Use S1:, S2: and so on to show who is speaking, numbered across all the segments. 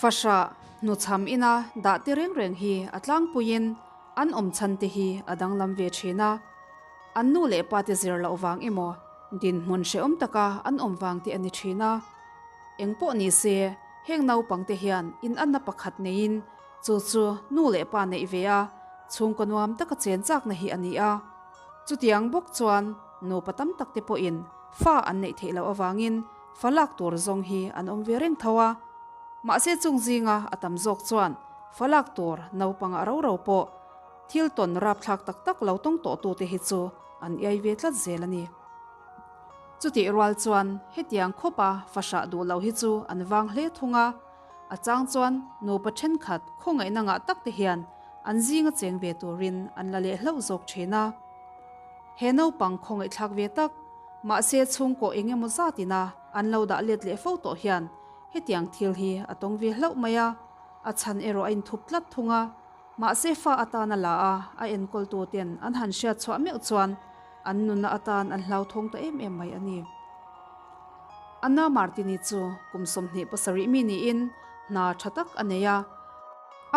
S1: Fahrah hnuchham ina dah te reng reng hi a tlangpuiin an awm chhan te hi a danglam ve thin a. An nu leh pa te zir loh vang emaw dinhmun hrehawm taka an awm vang te a ni thin a. Engpawh ni se, heng naupang te hian inanna pakhat neiin chu chu nu leh pa neih ve a chhungkaw nuam taka chen chakna hi a ni a. Chutiang bawk chuan nupa tam tak te pawhin fa an neih theih loh avangin fa lak tur zawng hi an awm ve reng tho a. Mahse chung zinga a tam zawk chuan fa lak tur naupangah ro ro pawh thil tawn rapthlak tak tak lo tawng tawh tute hi chu an iai ve tlat zel a ni. Chutih rual chuan hetiang khawpa fahrah duh loh hi chu an vang hle thung a, a chang chuan nupa thenkhat khawngaihna ngah tak te hian an zinga cheng ve turin an la leh hlauh zawk thin a. He naupang khawngaihthlak ve tak, mahse chhungkaw eng emaw zatina an lo dah let leh fo tawh hian hetiang thil hi a tawng ve hlauh mai a, a chhan erawh a inthup tlat thung a. Mahse fa atana la a, a enkawltu ten an han hriat chhuah meuh chuan an nunna atan an hlauthawng ta em em mai a ni. Anna Martini chu kum 27 mi niin hna tha tak a nei a.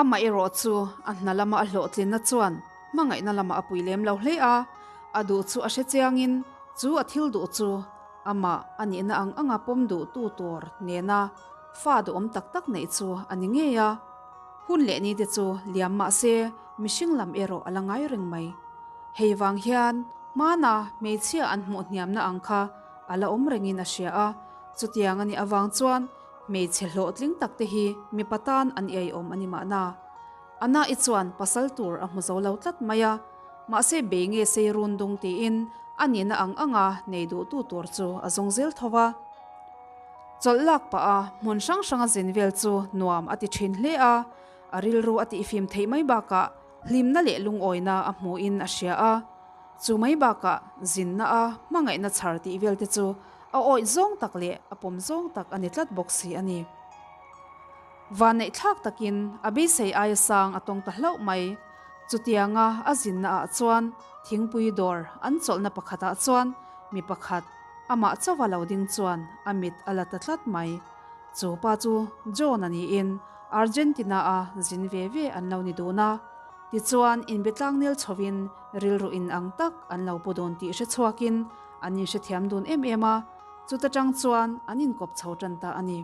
S1: Amaherawh chu a hna lama a hlawhtlinna chuan hmangaihna lamah a pui lem lo hle a, a duh chu a hre chiangin chu a thil duh chu amah a nihna ang anga pawm duh tu tur nena fa duhawm tak tak neih chu a ni ngei a. Hun leh ni te chu liam mah se mihring lam erawh a la ngai reng mai. Hei vang hian hmana hmeichhia an hmuh hniamna ang kha a la awm rengin a hria a, chutiang a nih avang chuan hmeichhe hlawhtling tak te hi mipa tan an iaiawm a ni mahna. Ana-i chuan pasal tur a hmu zo lo tlat mai a, mahse bei nge sei run dung tiin a nihna ang anga nei duhtu tur chu a zawng zel tho va. Chawlh lak pah a hmun hrang hranga zin vel chu nuam a ti thin hle a, a rilru a tihfim theih mai bakah hlimna leh lungawina a hmuhin a hria a. Chu mai bakah zinna a hmangaihna chhar tih vel te chu a awih zawng tak leh a pawm zawng tak a ni tlat bawk si a ni. Vanneihthlak takin a beisei aia sang a tawng ta hlauh mai. Chutianga a zinna ah chuan thingpui dawr an chawlhna pakhatah chuan mi pakhat, Amah chauha lo ding chuan a mit a la ta tlat mai. Chu pa chu John a niin Argentina-a zin ve ve an lo ni dun a. Tichuan inbetlangnel chhovin rilru in ang tak an lo pu dun tih hre chhuakin an inhrethiam dun em em a, chuta tang chuan an inkawp chho tan ta a ni.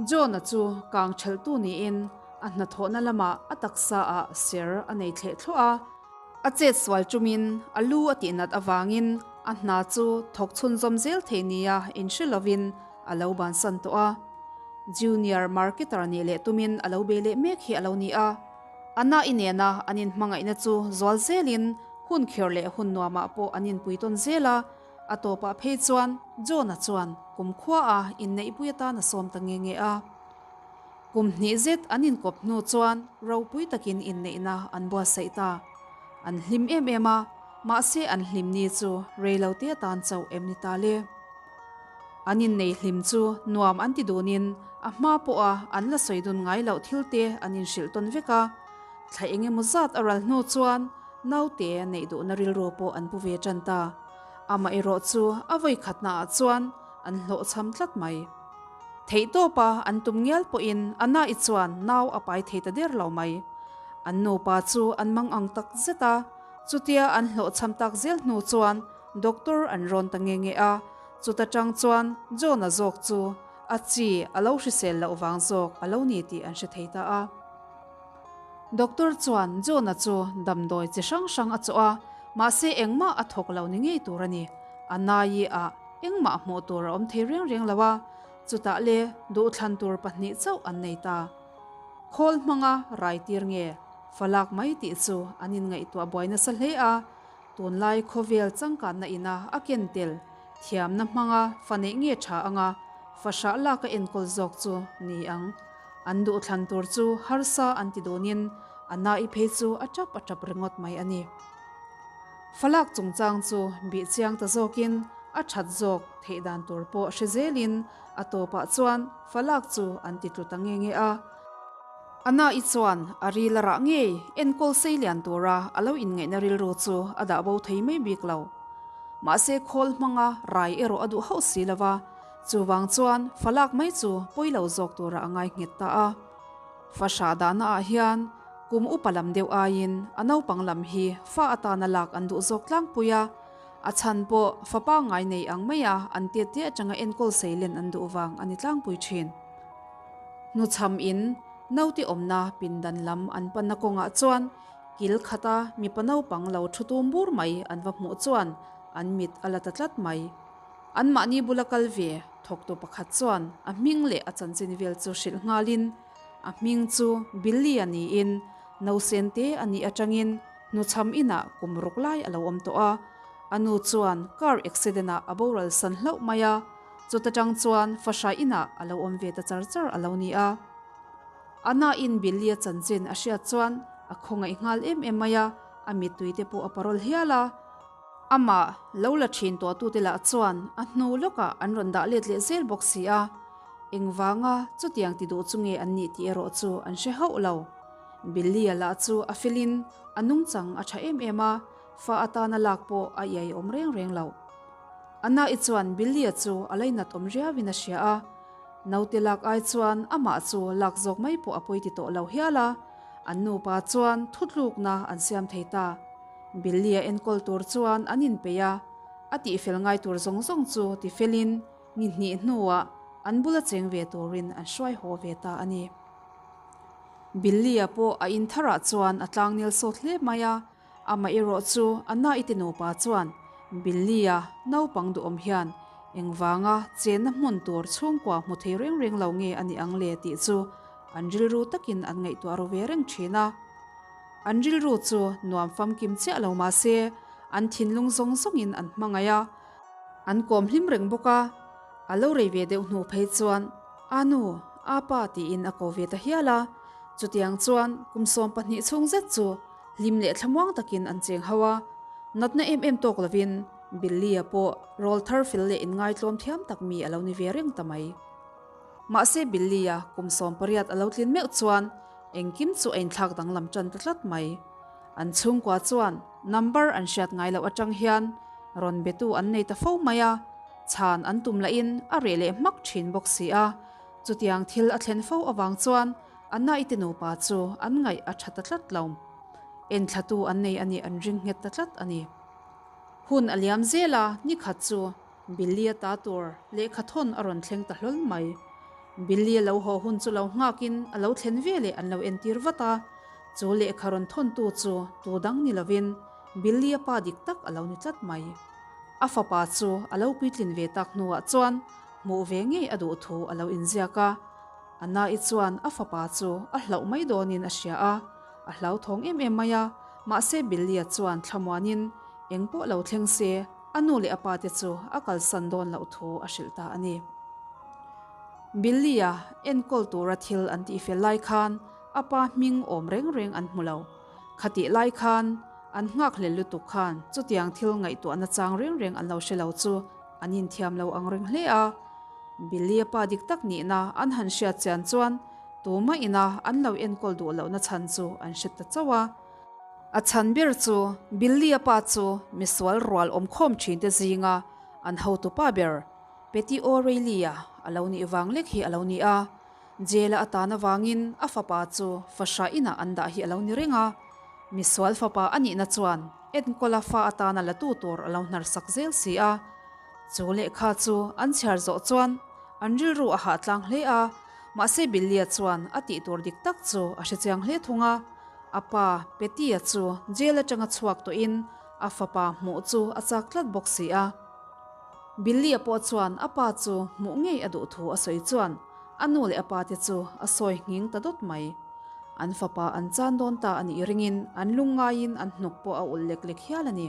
S1: John-a chu kang thelhtu niin a hnathawhna lamah a taksa-ah ser a nei thleh thluah a. A chet sual chumin a lu a tihnat avangin a hna chu thawk chhunzawm zel thei nia inhre lovin a lo bansan tawh a. Junior marketer nih leh tumin a lo bei leh mek hi a lo ni a. A na-i nena an inhmangaihna chu zual zelin hun khir leh hun nuamah pawh an inpui tawn zel a. A tawpah phei chuan John-a chuan kumkhua-a inneihpui atan a sawm ta nge nge a. Kum hnih zet an inkawp hnu chuan ropui takin inneihna an buatsaih ta. An hlim em em a, mahse an hlim ni chu reilote atan chauh em ni ta le. An innei hlim chu nuam an ti dunin a hma pawha an la sawi dun ngai loh thilte an inhrilh tawn vek a. Thla eng emaw zat a ral hnu chuan naute neih duhna rilru pawh an pu ve tan ta. Amaherawh chu a vawikhatnaah chuan an hlawhchham tlat mai. Theihtawpa an tum ngial pawhin Anna-i chuan nau a pai thei ta der lo mai. An nupa chu an mang ang tak zet a, chutia an hlawhchham tak zel hnu chuan doctor an rawn ta nge nge a, chuta tang chuan John-a zawk chu a chi a lo hrisel loh vang zawk a lo ni tih an hre thei ta a. Doctor chuan John-a chu damdawi chi hrang hrang a chawh a, mahse engmah a thawk lo ni ngei tur a ni. Anna-i a. Engmah hmuh tur a awm thei reng reng lo a, chutah le duhthlan tur pahnih chauh an nei ta. Khawl hmanga rai tir nge falak mai tih chu an inngaihtuah buai nasa hle a, tunlai khawvel changkanna ina a ken tel thiamna hmanga fa neih nge tha anga fahrah lak a enkawl zawk chu ni ang. An duhthlan tur chu harsa an ti dunin a na'i phei chu a tap a tap ringawt mai a ni. Falak chungchang chu bih chiang ta zawkin a that zawk theih dan tur pawh hre zelin a tawpah chuan falak chu an ti tlu ta nge nge a. Ana-i chuan a ril a rah ngei enkawl sei lian tura a lo inngaihna rilru chu a dah bo thei mai bik lo. Mahse khawl hmanga rai erawh a duh hauh si lo va. Chuvang chuan fa lak mai chu pawi lo zawk turah a ngai nghet ta a. Fa hrah dahna ah hian kum upa lam deuh aiin a naupang lam hi fa atana lak an duh zawk tlangpui a, a chhan pawh fa pangngai nei ang maia an tet te atanga enkawl seilen an duh vang a ni tlangpui thin. Hnuchham in naute awmna pindan lam an panna kawngah chuan kil khata mipa naupang lo thu tum bur mai an va hmuh chuan an mit a la ta tlat mai. Anmahni bula kal ve thawktu pakhat chuan a hming leh a chanchin vel chu hrilh nghalin a hming chu Billy-a niin nausen te a nih atangin hnuchham inah kum ruk lai a lo awm tawh a. A nu chuan car accident-ah a boral san hlauh mai a, chuta tang chuan fahra inah a lo awm ve ta char char a lo ni a. Anna-in Billy-a chanchin a hriat chuan a khawngaih nghal em em mai a, a mittui te pawh a parawl hial a. Amah lo la thin tuahtute lah chuan a hnu lawkah an rawn dah let leh zel bawk si a, engvanga chutiang ti duh chu nge an nih tih erawh chu an hre hauh lo. Billy-a lah chu a felin a nungchang a tha em em a, fa atana lak pawh a iai awm reng reng lo. Anna-i chuan Billy-a chu a lainat awm riauin a hria a, naute lak ai chuan amah chu lak zawk mai pawh a pawi ti tawh lo hial a, an nupa chuan thutlukna an siam thei ta. Billy-a enkawl tur chuan an inpeih a, a tihfel ngai tur zawng zawng chu tifelin ni hnih hnuah an bula cheng ve turin an hruai haw ve ta a ni. Billy-a pawh a in tharah chuan a tlangnel sawt hle mai a, amah erawh chu a naite nupa chuan Billy-a naupang duhawm hian engvanga chenna hmun tur chhungkua hmu thei reng reng lo nge a nih ang le tih chu an rilru takin an ngaihtuah ru ve reng thin a. An rilru chu nuam famkim chiah lo mah se, an thinlung zawng zawngin an hmangaih a, an kawm hlim reng bawk a. A lo rei ve deuh hnu phei chuan, A nu, a pa tiin a ko ve ta hial a. Chutiang chuan kum 12 chhung zet chu hlim leh thlamuang takin an cheng ho a. Natna em em tawk lovin Billy-a pawh rawl thar fel leh inngaitlawm thiam tak mi a lo ni ve reng ta mai. Mahse Billy-a kum 18 a lo tlin meuh chuan Engkim chu a inthlak danglam tan ta tlat mai. An chhungkua chuan number an hriat ngai loh atang hian rawn betu an nei ta fo mai a, chhan an tum lahin a reh leh hmak thin bawk si a. Chutiang thil a thlen fo avang chuan Anna-i te nupa chu an ngaih a tha ta tlat lo. Enthlatu an nei a nih an ring nghet ta tlat a ni. Hun a liam zel a, nikhat chu Billy-a ta tur lehkha thawn a rawn thleng ta hlawl mai. Billy-a lo haw hun chu lo nghakin a lo thlen veleh an lo entir vat a, chu lehkha rawn thawntu chu tu dang ni lovin Billy-a pa dik tak a lo ni tlat mai. A fapa chu a lo puitlin ve tak hnuah chuan hmuh ve ngei a duh thu a lo inziak a. Anna-i chuan a fapa chu a hlauh mai dawnin a hria a, a hlauthawng em em mai a, mahse Billy-a chuan thlamuanin eng pawh lo thleng se, A nu leh a pa te chu a kalsan dawn loh thu a hrilh ta a ni. Billy-a enkawl tura thil an tihfel lai khan a pa hming awm reng reng an hmu lo. Khatih lai khan an nghakhlel lutuk khan chutiang thil ngaihtuahna chang reng reng an lo hre lo chu an inthiam lo ang reng hle a. Billy-a pa dik tak nihna an han hriat chian chuan tumah ina an lo enkawl duh lohna chhan chu an hre ta chauh a. A chhan ber chu Billy-a pa chu misual rual awmkhawm thinte zinga an hotupa ber Petty O'Reilly-a a lo nih vang lek hi a lo ni a. Jail-a a tan avangin a fapa chu fahrah inah an dah hi a lo ni reng a. Misual fapa a nihna chuan enkawla fa atana la tu tur a lo hnarsak zel si a. Chu lehkha chu an chhiar zawh chuan an rilru a hah tlang hle a, mahse Billy-a chuan a tih tur dik tak chu a hrechiang hle thung a. A pa, Petty-a chu jail atanga chhuak tawhin a fapa hmuh chu a chak tlat bawk si a. Billy-a pawh chuan a pa chu hmuh ngei a duh thu a sawi chuan a nu leh a pa te chu a sawi nghing ta dawt mai. An fapa an chan dawn ta a nih ringin an lungngaiin an hnuk pawh a ulh lek lek hial a ni.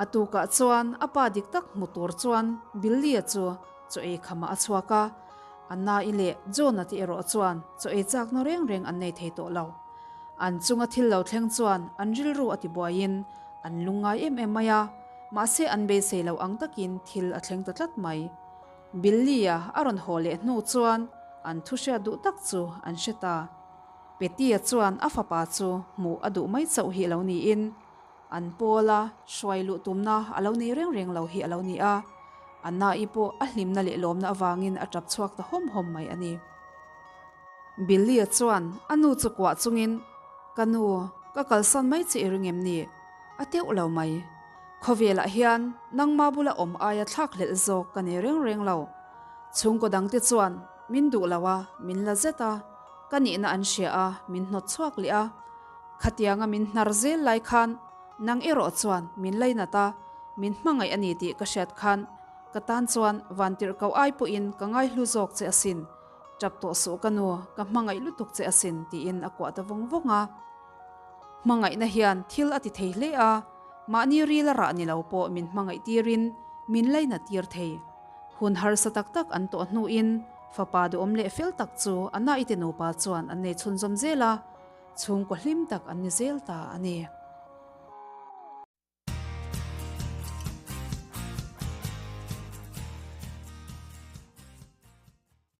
S1: A tukah chuan a pa dik tak hmu tur chuan Billy-a chu Chaw ei khamah a chhuak a, Anna-i leh John-a te erawh chuan chaw ei chakna reng reng an nei thei tawh lo. An chunga thil lo thleng chuan an rilru a tibuaiin an lungngai em em mai a, mahse an beisei lo ang takin thil a thleng ta tlat mai. Billy-a a rawn haw leh hnu chuan an thu hriat duh tak chu an hre ta. Petty-a chuan a fapa chu hmuh a duh mai chauh hi a lo niin, An pawla hruai luh tumna a lo nei reng reng lo hi a lo ni a. Anna-i pawh a hlimna leh lawmna avangin a tap chhuak ta hawm hawm mai a ni. Billy-a chuan a nu chu kuah chungin, Ka nu, ka kalsan mai che i ring em ni? A teuh lo mai. Khawvelah hian nangma bula awm aia thlak hlelh zawk ka nei reng reng lo. Chhungkaw dangte chuan min duh lo a, min la zet a, ka nihna an hria a, min hnawt chhuak leh a. Khatianga min hnar zel lai khan nang erawh chuan min lainat a, min hmangaih a ni tih ka hriat khan ka tan chuan vantirhkoh ai pawhin ka ngaihlu zawk che asin. Tap tawh suh ka nu, ka hmangaih lutuk che asin tiin a kuah ta vawng vawng a. Hmangaihna hian thil a ti thei hle a, mahni ril a rah ni lo pawh min hmangaih tirin min lainat tir thei. Hun harsa tak tak an tawh hnuin fapa duhawm leh fel tak chu a naite nupa chuan an nei chhunzawm zel a, chhungkaw hlim tak an ni zel ta a ni.